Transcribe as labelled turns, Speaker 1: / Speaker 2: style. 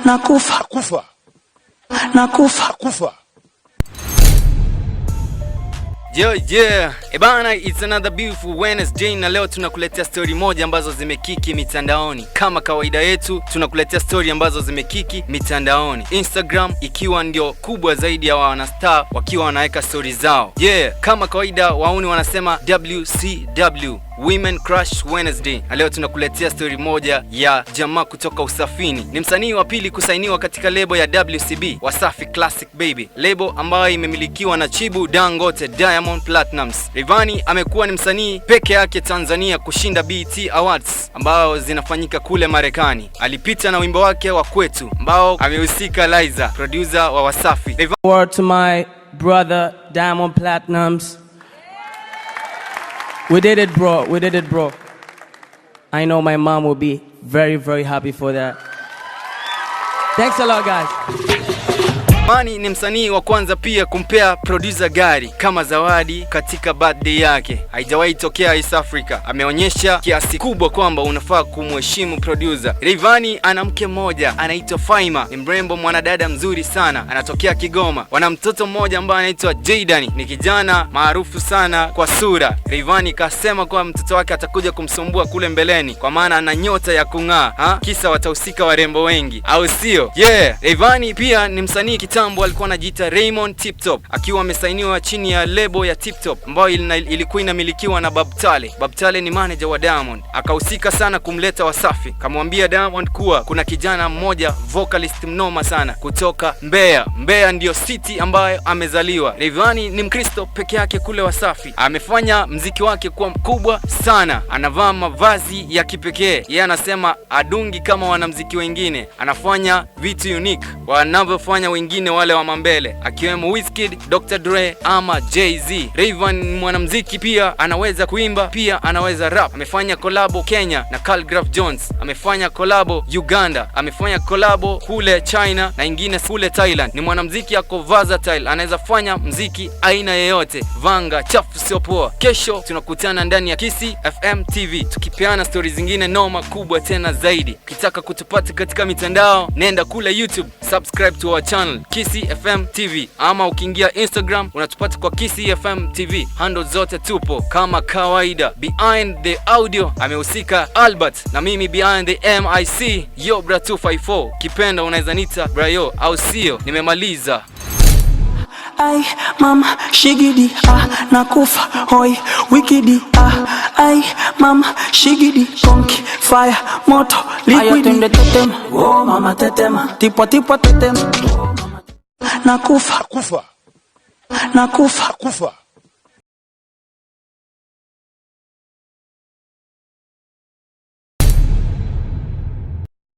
Speaker 1: Nakufa.
Speaker 2: Kufa.
Speaker 1: Nakufa.
Speaker 2: Kufa.
Speaker 3: Yo, yeah. Ebana, it's another beautiful Wednesday na leo tunakuletea story moja ambazo zimekiki mitandaoni. Kama kawaida yetu, tunakuletea story ambazo zimekiki mitandaoni. Instagram ikiwa ndio kubwa zaidi ya wanastar wakiwa wanaweka story zao. Yeah, kama kawaida wauni wanasema WCW, Women Crush Wednesday. Na leo tunakuletea story moja ya jamaa kutoka Usafini. Ni msanii wa pili kusainiwa katika lebo ya WCB, Wasafi Classic Baby, lebo ambayo imemilikiwa na Chibu Dangote Diamond Platnumz. Rayvanny amekuwa ni msanii peke yake Tanzania kushinda BET Awards ambayo zinafanyika kule Marekani. Alipita na wimbo wake wa Kwetu ambao amehusika Liza, producer wa Wasafi. Rayvanny
Speaker 4: Word to my brother Diamond Platnumz. We did it, bro. We did it, bro. I know my mom will be very, very happy for that. Thanks a lot, guys.
Speaker 3: Rayvanny ni msanii wa kwanza pia kumpea producer gari kama zawadi katika birthday yake. Haijawahi tokea East Africa. Ameonyesha kiasi kubwa kwamba unafaa kumheshimu producer. Rayvanny ana mke mmoja anaitwa Faima, ni mrembo mwanadada mzuri sana, anatokea Kigoma. Wana mtoto mmoja ambaye anaitwa Jaydan, ni kijana maarufu sana kwa sura. Rayvanny kasema kuwa mtoto wake atakuja kumsumbua kule mbeleni, kwa maana ana nyota ya kung'aa, ha? Kisa watahusika warembo wengi, au sio? Yeah, Rayvanny pia ni msanii. Kitambo alikuwa anajiita Raymond Tiptop akiwa amesainiwa chini ya lebo ya Tiptop ambayo ilikuwa inamilikiwa na Babtale. Babtale ni manager wa Diamond, akahusika sana kumleta Wasafi. Kamwambia Diamond kuwa kuna kijana mmoja vocalist mnoma sana kutoka Mbeya. Mbeya ndiyo city ambayo amezaliwa. Rayvanny ni Mkristo peke yake kule Wasafi. Amefanya mziki wake kuwa mkubwa sana, anavaa mavazi ya kipekee. Yeye anasema adungi kama wanamziki wengine, anafanya vitu unique wanavyofanya wengine wale wa mambele, akiwemo Wizkid, Dr. Dre ama Jay-Z. Rayvanny ni mwanamziki pia, anaweza kuimba pia anaweza rap. Amefanya kolabo Kenya na Khaligraph Jones, amefanya kolabo Uganda, amefanya kolabo kule China na ingine kule Thailand. Ni mwanamziki ako versatile, anaweza fanya mziki aina yeyote. Vanga chafu sio poa. Kesho tunakutana ndani ya Kisii FM TV tukipeana stori zingine noma kubwa tena zaidi. Ukitaka kutupata katika mitandao, nenda kule YouTube, subscribe to our channel Kisii FM TV, ama ukiingia Instagram unatupata kwa Kisii FM TV. Handle zote tupo kama kawaida. Behind the audio amehusika Albert na mimi behind the mic Yobra 254. Kipenda unaweza nita Brayo au sio? Nimemaliza.
Speaker 1: Ai mama shigidi, ah, nakufa hoi wikidi, ah, ai mama shigidi, konki fire moto
Speaker 4: Ayo,
Speaker 1: liquidi.
Speaker 4: Twende tetema, oh mama tetema, tipo tipo tetema.
Speaker 1: Nakufa.
Speaker 2: Kufa.
Speaker 1: Nakufa.
Speaker 2: Kufa.